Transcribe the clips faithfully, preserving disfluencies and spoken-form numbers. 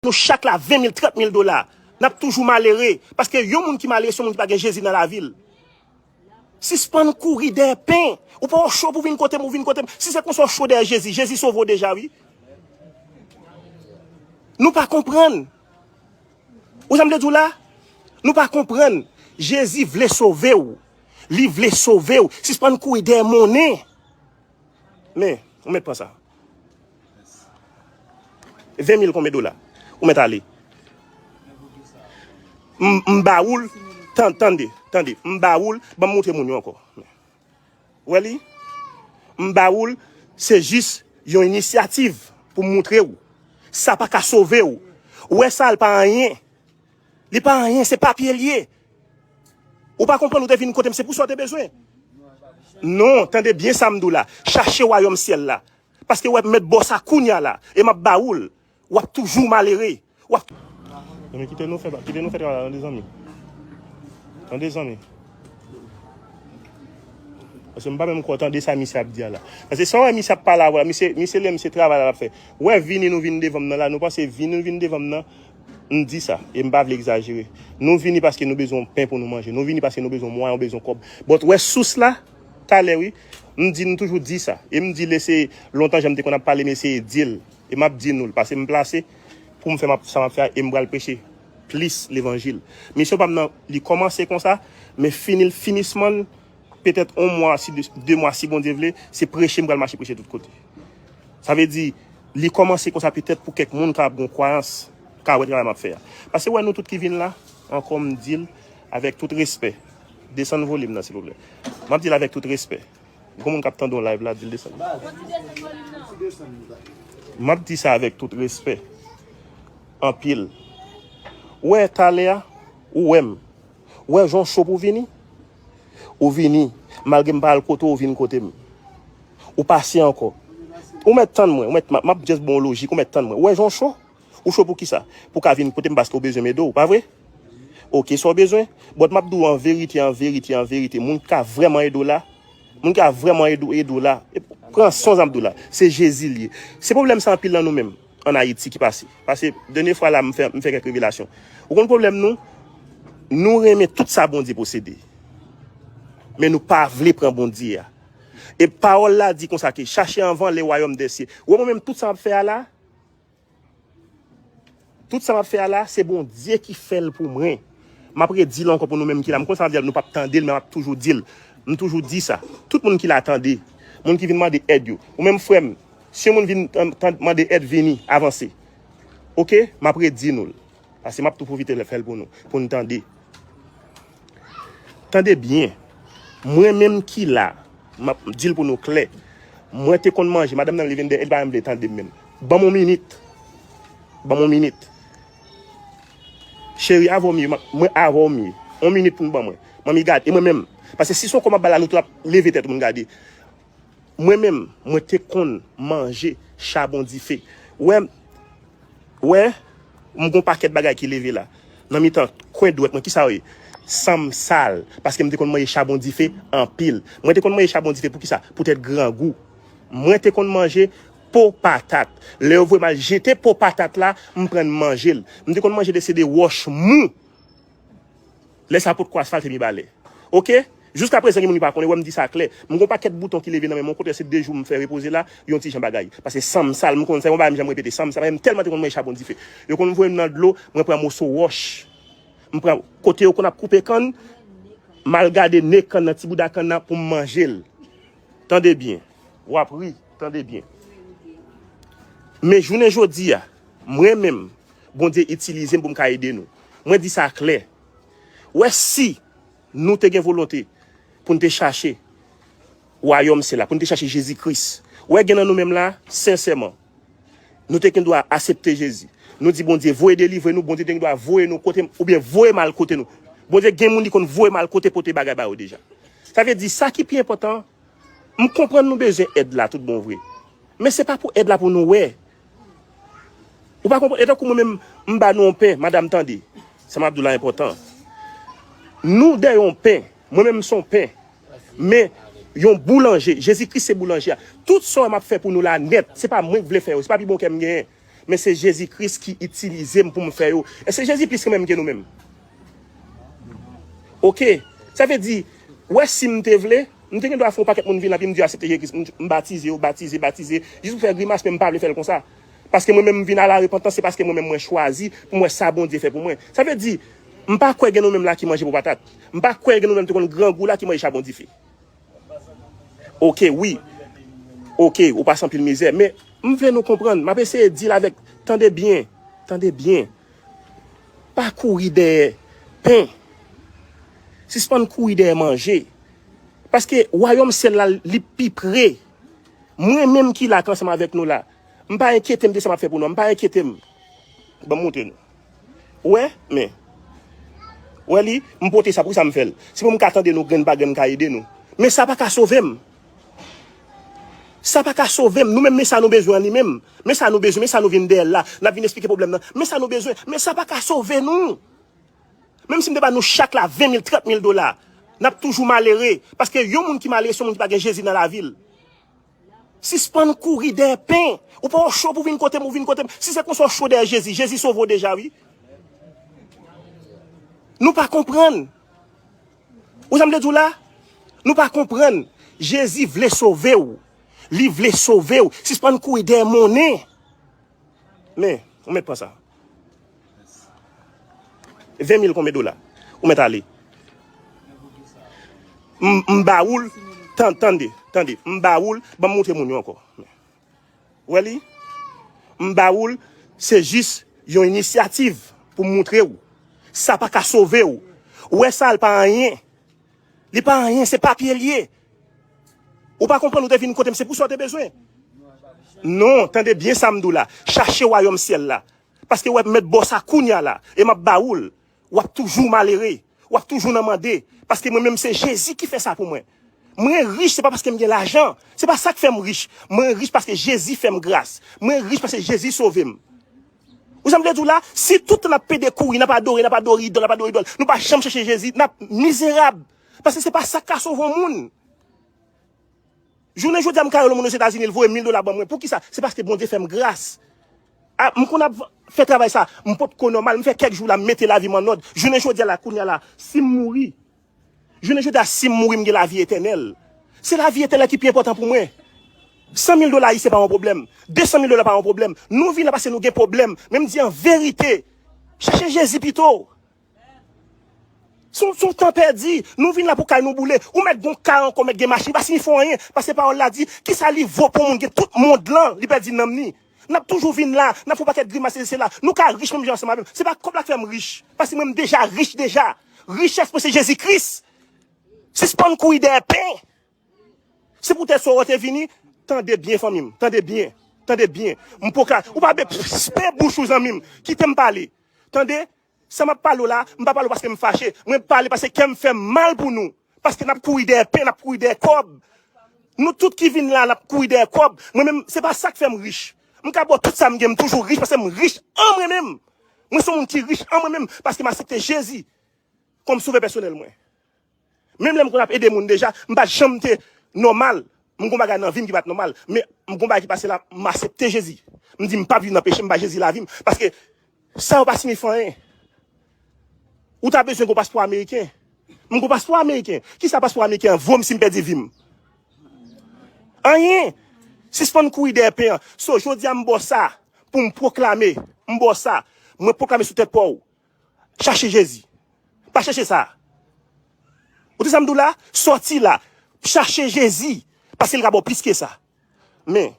nou chak la ven mil, trant mil dola. N ap toujou malere. Paske yon moun ki malere, se yon moun ki pa gen Jezi nan lavi l. Sispann kouri dèyè pen. Ou pa cho pou vin kote m, ou vin kote m. Si se konsa w cho dèyè Jezi, Jezi sove w deja, wi. Nou pa konprann. Ou sa m te di w la? Nou pa konprann. Jezi vle sove w. Li vle sove w. Sispann kouri dèyè monnen. Men, ou mèt pran sa. Ven mil konbyen dola? Ou mèt ale. M, m ba ou l, tan-, tande, tande. M ba ou l, ban m montre moun yo ankò. Ou wè li? M ba ou l, se jis yon inisyativ pou m montre w. Sa pa ka sove w. Ou wè sa, l pa anyen. Li pa anyen, se papye l ye. Ou pa konprann, ou te vin kote m, se pou sa w te bezwen. Non, tande byen sa m di w la. Chache wayòm syèl la. Paske w ap mèt bò sa kounya la. E m ap ba ou l. W ap toujou malere. W ap. Ebyen, kite nou fè, kite nou fè travay la, tande zanmi. Tande zanmi. Paske m pa menm kwè tande sa misye ap di a la. Paske sa w wè misye ap pale avè w la, misye, misye lè misye travay la l ap fè. Ou wè vini nou vin devan m nan la, nou panse vini nou vin devan m nan, m di sa, e m pa vle egzajere. Nou vini paske nou bezwen yon pen pou nou manje. Nou vini paske nou bezwen mwayen, nou bezwen kòb. But ou wè sous la, talè wi, m di, m toujou di sa. E m di l, e se lontan jan m te konn ap pale, m eseye di l. E m ap di nou l, paske m plase pou m fè m ap, sa m ap fè a, e m pral preche plis levanjil. Misyon pa m nan, li kòmanse konsa, men fini l, finisman l, petèt yon mwa, si de, de mwa, si Bondye vle, se preche m pral mache preche tout kote. Sa vle di, li kòmanse konsa petèt pou kèk moun ka ap gen kwayans, ka wè travay m ap fè a. Paske wè nou tout ki vin la, ankò m di l, avèk tout respè, desann volim nan, silvouplè. M ap di l avèk tout respè. Gon moun k ap tande yon live la, di l desann. M ap di sa avèk tout respè. Anpil. Ou wè talè a, ou wè m. Ou wè jan w cho pou w vini? Ou vini. Malgre m pa al kote w, ou vin kote m. Ou pase ankò. Ou mèt tann mwen, ou mèt, m ap, m ap just ba w lojik, ou mèt tann mwen. Ou wè jan w cho? Ou cho pou kisa? Pou ka vin kote m paske w bezwen m ede w, pa vre? Oke, sa w bezwen? But m ap di w an verite, an verite, an verite, moun ki ka vrèman ede w la, moun ki ka vrèman ede w, ede w la, e pran swen sa m di w la, se Jezi l ye. Se pwoblèm sa anpil nan nou menm, ann Ayiti ki pase. Paske dènye fwa la, m fè, m fè kèk revelasyon. Ou konn pwoblèm nou? Nou renmen tout sa Bondye posede. Men nou pa vle pran Bondye a. E pawòl la di konsa ke chache anvan le wayòm dè sye. Ou wè mwen menm tout sa m ap fè a la, tout sa m ap fè a la, se Bondye ki fè l pou mwen. M ap redi l ankò pou nou menm ki la. M konn sa m ap di a, nou p ap tande l, men m ap toujou di l. M toujou di sa. Tout moun ki la tande. Moun ki vin mande èd yo. Ou menm frè m, si yon moun vin, um, tan-, mande èd, vini, avanse. Oke? M ap redi nou l. Paske m ap tou pwofite fè l pou nou, pou n tande. Tande byen. Mwen menm ki la, m ap di l pou nou klè. Mwen te konn manje, madanm nan li vin dèyè, li pa menm vle tande m menm. Ban m yon minit. Ban m yon minit. Cheri, avè w m ye, m ap, mwen avè w m ye. Yon minit pou n ban mwen. Manmi gade, e mwen menm. Paske si se yon kò m ap ba l la, nou tout ap leve tèt nou pou n gade. Mwen menm, mwen te konn manje chabon dife. Wè, wè, m gon pakèt bagay ki leve la. Nan mitan kwen dwèt mwen, kisa yo ye? San m sal, paske m te konn manje chabon dife anpil. Mwen te konn manje chabon dife pou kisa? Poutèt grangou. Mwen te konn manje po patat. Lè yo voye m al jete po patat la, m pran m manje l. M te konn manje de, se de wòch mou. Lè sa potko asfalte Mibalè. Oke? Jiska prezan, gen moun ki pa konnen, wè m di sa klè. M gon pakèt bouton ki leve nan men m, okontrè, se de jou m fè repoze la, yon ti jan bagay. Paske san m sal, m konn sa, yon bagay m janm repete, san m sal, paske m tèlman te konn manje chabon dife. Yo konn voye m nan dlo, mwen pran moso wòch. M pran, kote yo konn ap koupe kann, m al gade ne kann nan, ti bouda kann nan pou m manje l. Tande byen. W ap ri, tande byen. Men jounen jodi a, mwen menm, Bondye itilize m pou m ka ede nou. Mwen di sa klè. Wè si nou te gen volonte pou n te chache wayòm sila, pou n te chache Jezi Kris. Wè gen nan nou menm la, sensèman, nou te gen dwa aksepte Jezi. Nou di Bondye voye delivre nou, Bondye te gen dwa voye nou kote m, oubyen voye m al kote nou. Bondye gen moun li konn voye m al kote pote bagay ba yo deja. Sa vle di sa ki pi enpòtan, m konprann nou bezwen èd la tout bon vre. Men se pa pou èd la pou nou wè. Ou pa konprann? E tankou mwen menm, m ba nou yon pen, madanm tande. Sa m ap di w la enpòtan. Nou dèyè yon pen. Mwen menm m se yon pen. Men yon boulanje. Jezi Kris se boulanje a. Tout sa w wè m ap fè pou nou la nèt, se pa mwen k vle fè yo. Se pa pi bon kè m genyen. Men se Jezi Kris ki itilize m pou m fè yo. Èske Jezi plis renmen m ke nou menm? Oke. Sa vle di, wè, si m te vle, m te gen dwa fè yon pakèt moun vin la, epi m di yo aksepte Jezi Kris, m, m batize, yo batize, batize, jis pou fè grimas, men m pa vle fè l konsa. Paske mwen menm, m vin a la repantans, se paske mwen menm, mwen chwazi pou m wè sa Bondye fè pou mwen. Sa vle di, m pa kwè gen nou menm la ki manje po patat. M pa kwè gen nou menm te konn grangou la ki manje chabon dife. Oke, wi. Oke, ou pase anpil mizè. Men, m vle nou konprann. M ap eseye di l avèk, tande byen. Tande byen. Pa kouri dèyè pen. Sispann kouri dèyè manje. Paske wayòm syèl la, li pi pre. Mwen menm ki la, ki ansanm avèk nou la, m pa enkyete m de sa m ap fè pou nou an. M pa enkyete m. Ban m montre nou. Ou wè? Men. Ou wè li? M pote sa, poukisa m fè l? Se pou m ka tande nou grenn pa grenn, m ka ede nou. Men sa pa ka sove m. Sa pa ka sove m. Nou menm, men sa nou bezwen an li menm. Men sa nou bezwen, men sa nou vin dèyè l la. N ap vin eksplike pwoblèm nan. Men sa nou bezwen. Men sa pa ka sove nou. Menm si m te ba nou chak la ven mil, trant mil dola, n ap toujou malere. Paske yon moun ki malere, se yon moun ki pa gen Jezi nan lavi l. Sispann kouri dèyè pen. Ou pa w cho pou vin kote m, ou vin kote m. Si se konsa w cho dèyè Jezi, Jezi sove w deja, wi. Nou pa konprann. Ou sa m te di w la? Nou pa konprann. Jezi vle sove w. Li vle sove w. Sispann kouri dèyè monnen. Men, ou mèt pran sa. Ven mil konbyen dola? Ou mèt ale. M, m ba ou l, tan-, tande, tande. M ba ou l, ban m montre moun yo ankò. Ou wè li? M ba ou l, se jis yon inisyativ pou m montre w. Sa pa ka sove w. Ou wè sa, l pa anyen. Li pa anyen, se papye l ye. Ou pa konprann, ou te vin kote m, se pou sa w te bezwen. Non, tande byen sa m di w la. Chache wayòm syèl la. Paske w ap mèt bò sa kounye a la. E m ap ba ou l. W ap toujou malere. W ap toujou nan mande. Paske mwen menm, se Jezi ki fè sa pou mwen. Mwen rich, se pa paske m gen lajan. Se pa sa k fè m rich. Mwen rich paske Jezi fè m gras. Mwen rich paske Jezi sove m. Ou sa m vle di w la? Si tout tan n ap pede kouri, n ap adore, n ap adore idòl, n ap adore idòl, nou pa janm chèche Jezi, n ap mizerab. Paske se pa sa k ka sove yon moun. Jounen jodi a, m ka rele yon moun Ozetazini, l voye mil dola ban mwen. Poukisa? Se paske Bondye fè m gras. A, m konn ap fè travay sa, m potko nòmal, m fè kèk jou la, m mete lavi m annòd. Jounen jodi a la, kounye a la, si m mouri, jounen jodi a, si m mouri, m gen lavi etènèl. Se lavi etènèl ki pi enpòtan pou mwen. San mil dola ayisyen pa yon pwoblèm. De san mil dola pa yon pwoblèm. Nou vin la paske nou gen pwoblèm. Men m di an verite, chache Jezi pito. Se yon, se yon tan pèdi. Nou vin la pou kay nou boule. Ou mèt gen yon kay ankò, mèt gen machin, pa siyifi anyen. Paske pawòl la di, kisa li vo pou yon moun gen tout mond lan, li pèdi nanm ni? N ap toujou vin la, n ap fè yon pakèt grimas, se la. Nou ka rich menm jan ansanm avè m. Se pa kòb la k fè m rich. Paske mwen, m deja rich deja. Richès mwen, se Jezi Kris. Sispann kouri dèyè pen. Se poutèt sa w te vini, tande byen, fanmi m. Tande byen. Tande byen. M poka, ou pa be-, spe bouch ou, zanmi m. Kite m pale. Tande? Sa m ap pale w la, m pa pale w paske m fache. Mwen pale paske kè m fè m mal pou nou. Paske n ap kouri dèyè pen, n ap kouri dèyè kòb. Nou tout ki vin la, n ap kouri dèyè kòb. Mwen menm, se pa sa k fè m rich. M ka ba w tout sa m gen, m toujou rich paske m rich an mwen menm. Mwen se yon moun ki rich an mwen menm paske m aksepte Jezi kòm sovè pèsonèl mwen. Menm lè m konn ap ede moun deja, m pa t janm te nòmal. M gon bagay nan vi m ki pa t nòmal. Men m gon bagay ki pase la, m aksepte Jezi. M di m p ap viv nan peche, m ba Jezi lavi m. Paske sa yo pa siyifi anyen. Ou ta bezwen gon paspò ameriken. M gon paspò ameriken. Kisa paspò ameriken an vo m si m pèdi vi m? Anyen. Sispann kouri dèyè pen an. So, jodi a m ba w sa pou m pwoklame. M ba w sa. Mwen pwoklame sou tèt pa w. Chache Jezi. Pa chèche sa. Ou te sa m di w la? Sòti la. Chache Jezi. Paske l ka ba w plis ke sa. Men,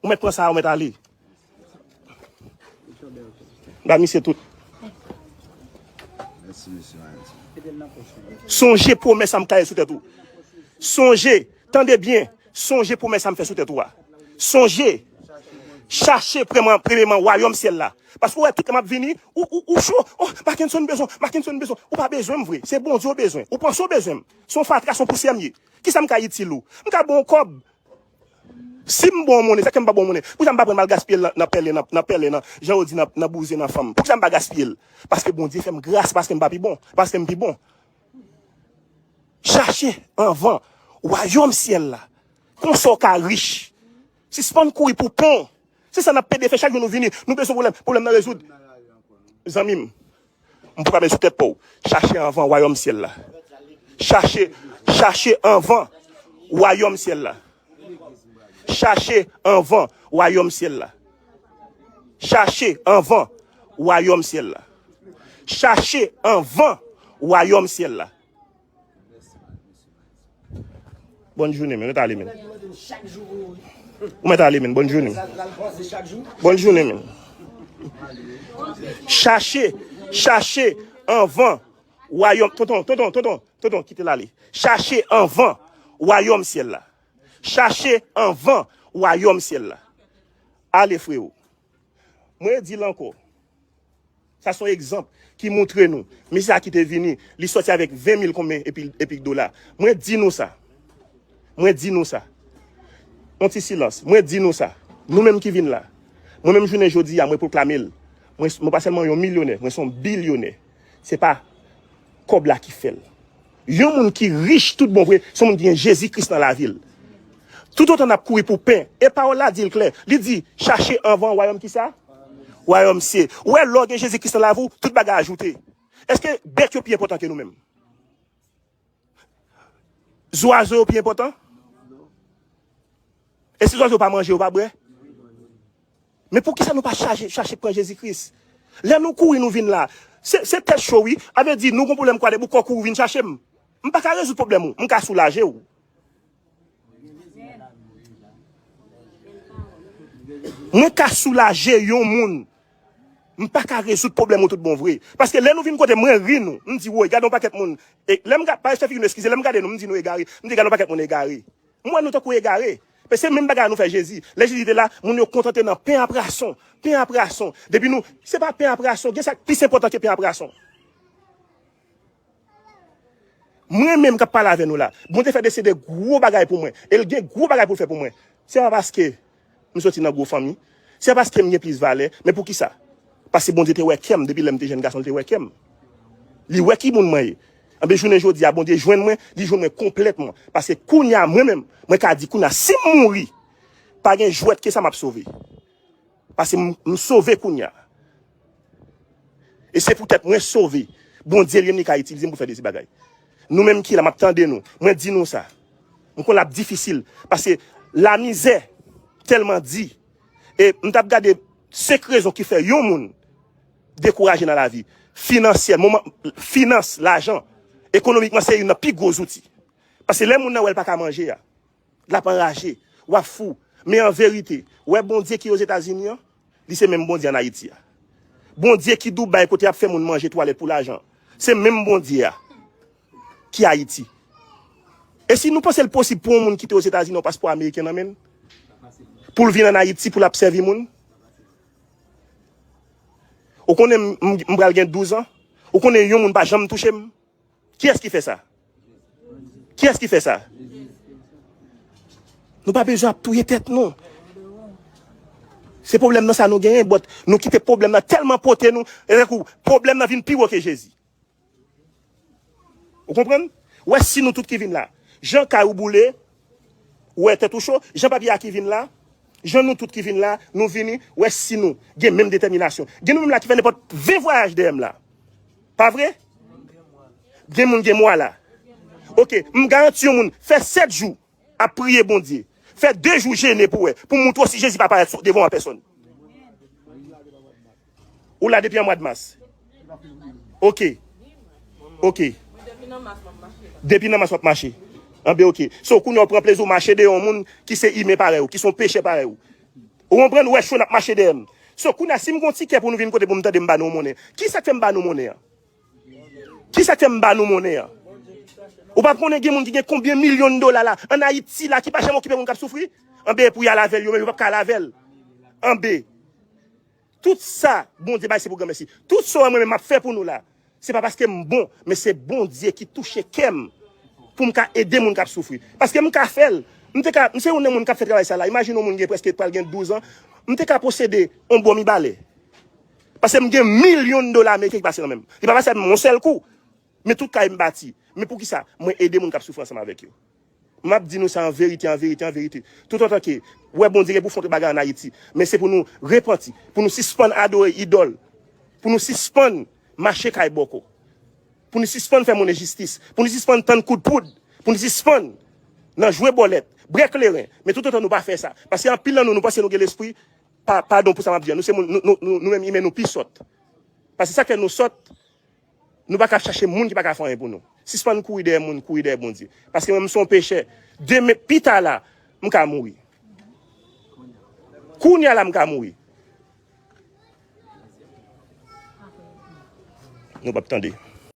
ou mèt pran sa, ou mèt ale. Ba misye tout. Sonje pwomès sa m kaye sou tèt ou. Sonje, tande byen, sonje pwomès sa m fè sou tèt ou a. Sonje, chache premye, premyeman wayòm syèl la. Paske w wè tout tan m ap vini, ou, ou, ou cho. Oh, Mackenson bezwen, Mackenson bezwen. Ou pa bezwen m vre. Se Bondye w bezwen. Ou panse w bezwen m. Se yon fatra, se yon pousyè m ye. Kisa m ka itil ou? M ka ba w yon kòb. Si m ba w monnen, sa k fè m pa ba w monnen? Poukisa m pa pran m al gaspiye l nan, nan pèlen, nan, nan pèlen, nan, jan yo di, nan, nan bouzen, nan fanm? Poukisa m pa gaspiye l? Paske Bondye fè m gras, paske m pa pi bon, paske m pi bon. Chache anvan wayòm syèl la. Konsa w ka rich. Sispann kouri pou pen. Se sa n ap pede fè chak jou nou vini. Nou bezwen pwoblèm. Pwoblèm nan rezoud. Zanmi m, m pou pa met sou tèt pa w. Chache anvan wayòm syèl la. Chache, chache anvan wayòm syèl la. Chache anvan wayòm syèl la. Chache anvan wayòm syèl la. Chache anvan wayòm syèl la. Bòn jounen, men, mèt ale, men. Ou mèt ale, men, bòn jounen. Bòn jounen, men. Chache, chache anvan wayòm, tonton, tonton, tonton, tonton, kite l ale. Chache anvan wayòm syèl la. Chache anvan wayòm syèl la. Ale, freo. Mwen di l ankò. Sa se yon egzanp ki montre nou. Mesye sa ki te vini, li sòti avèk ven mil konbyen epi, epi dola. Mwen di nou sa. Mwen di nou sa. Yon ti silans. Mwen di nou sa. Nou menm ki vin la. Mwen menm jounen jodi a, mwen pwoklame l. Mwen, mwen pa sèlman yon milyonè, mwen se yon bilyonè. Se pa kòb la ki fè l. Yon moun ki rich tout bon vre, se yon moun ki gen Jezi Kris nan lavi l. Toutotan n ap kouri pou pen, e pawòl la di l klè, li di, chache anvan wayòm kisa? Wayòm sye. Ou wè, lè w gen Jezi Kris nan lavi w, tout bagay ajoute. Èske bèt yo pi enpòtan ke nou menm? Zwazo yo pi enpòtan? E si zwazo pa manje, yo pa bwè? Men poukisa nou pa chache, chache pran Jezi Kris? Lè nou kouri, nou vin la. Se, se tèt cho, wi. A vle di, nou gon pwoblèm Kwadèboukò, kouri vin chache m. M pa ka rezoud pwoblèm ou. M ka soulaje w. Mwen ka soulaje yon moun. M pa ka rezoud pwoblèm ou tout bon vre. Paske lè nou vin kote mwen ri nou, m di, woy, gade yon pakèt moun. E lè m gade, pa fè figi nou eskize, lè m gade nou, m di nou egare. M di, gade yon pakèt moun egare. M wè nou tankou egare. Paske se menm bagay nou fè Jezi. Lè Jezi te la, moun yo kontante nan pen a prason. Pen a prason. Depi nou, se pa pen a prason. Gen sa k plis enpòtan ke pen a prason. Mwen menm k ap pale avè nou la, Bondye fè deside gwo bagay pou mwen. E l gen gwo bagay pou l fè pou mwen. Se pa paske m soti nan gwo fanmi. Se pa paske m gen plis valè. Men poukisa? Paske Bondye te wè kè m depi lè m te jèn gason, l te wè kè m. Li wè ki moun mwen ye. Anben, jounen jodi a, Bondye jwenn mwen, li jwenn mwen konplètman. Paske kounye a, mwen menm, mwen ka di kounye a, si m mouri, pa gen jwèt ke sa m ap sove. Paske m, m sove kounye a. E se poutèt mwen sove. Bondye li menm li ka itilize m pou fè de se bagay. Nou menm ki la, m ap tande nou. Mwen di nou sa. M konn l ap difisil. Paske lamizè tèlman di. E m t ap gade senk rezon ki fè yon moun dekouraje nan lavi. Finansyèl, moman, finans, lajan, ekonomikman, se youn nan pi gwo zouti. Paske lè moun nan wè l pa ka manje a, l ap anraje, w ap fou. Men an verite, w wè Bondye ki Ozetazini an, li se menm Bondye ann Ayiti a. Bondye ki Dubai kote y ap fè moun manje twalèt pou lajan, se menm Bondye a ki Ayiti. E si nou panse l posib pou yon moun kite Ozetazini yon paspò ameriken nan men l, pou l vin ann Ayiti pou l ap sèvi moun? Ou konnen m, m, m pral gen douz an? Ou konnen yon moun pa janm touche m? Kiyès ki fè sa? Kiyès ki fè sa? Nou pa bezwen ap touye tèt nou. Se pwoblèm nan sa nou genyen, but nou kite pwoblèm nan tèlman pote nou, e tankou pwoblèm nan vin pi wo ke Jezi. Ou konprann? Ou wè si nou tout ki vin la, jan kay ou boule, ou wè tèt ou cho, jan papye a ki vin la, jan nou tout ki vin la, nou vini, ou wè si nou gen menm detèminasyon. Gen nou menm la ki fè nenpòt ven vwayaj dèyè m la. Pa vre? Gen moun gen mwa la. Oke, m garanti yon moun fè sèt jou ap priye Bondye. Fè de jou jene pou wè, pou montre w si Jezi pa parèt sou, devan w an pèsòn. Ou la depi an mwa de mas. Oke. Oke. Depi nan mas w ap mache. Anben, oke. So, kounye a w pran plezi w mache dèyè yon moun ki se imen parèy ou, ki se yon pechè parèy ou. Ou konprann? Ou wè cho n ap mache dèyè m. So, kounye a, si m gon ti kè pou nou vin kote pou m tande m ba nou yon monnen, kisa k fè m ba nou monnen an? Kisa k fè m ba nou monnen an? Ou pa konnen gen moun ki gen konbyen milyon dola la, ann Ayiti la, ki pa janm okipe moun k ap soufri? Anben, pou y al avè l, yo menm, yo p ap ka al avè l. Anben, tout sa Bondye bay, se pou granmèsi. Tout sa w wè mwen menm m ap fè pou nou la, se pa paske m bon, men se Bondye ki touche kè m pou m ka ede moun k ap soufri. Paske m ka fè l. M te ka, m se youn nan moun k ap fè travay sa la. Imajine yon moun gen prèske pral gen douz an. M te ka posede yon bon mibalè. Paske m gen milyon dola ameriken ki pase nan men m. Li pa pase nan men m yon sèl kou. Men tout kay m bati. Men poukisa? Mwen ede moun k ap soufri ansanm avèk yo. M ap di nou sa an verite, an verite, an verite. Toutotan ke, wè, Bondye gen pou fè yon bagay ann Ayiti, men se pou nou repanti, pou nou sispann adore idòl, pou nou sispann mache kay bòkò, pou nou sispann fè moun enjistis, pou nou sispann tann kout poud, pou nou sispann nan jwe bòlèt, bwè kleren. Men toutotan nou pa fè sa, paske anpil nan nou, nou panse nou gen lespri, pa, padon pou sa m ap di a, nou se moun, nou, nou, nou, nou menm imen nou pi sòt. Paske sa k fè nou sòt, nou pa ka chache moun ki pa ka fè anyen pou nou. Sispann kouri dèyè moun, kouri dèyè Bondye. Paske mwen, m se yon pechè. Demen, pita la, m ka mouri. Kounye a la, m ka mouri. Nou p ap tande.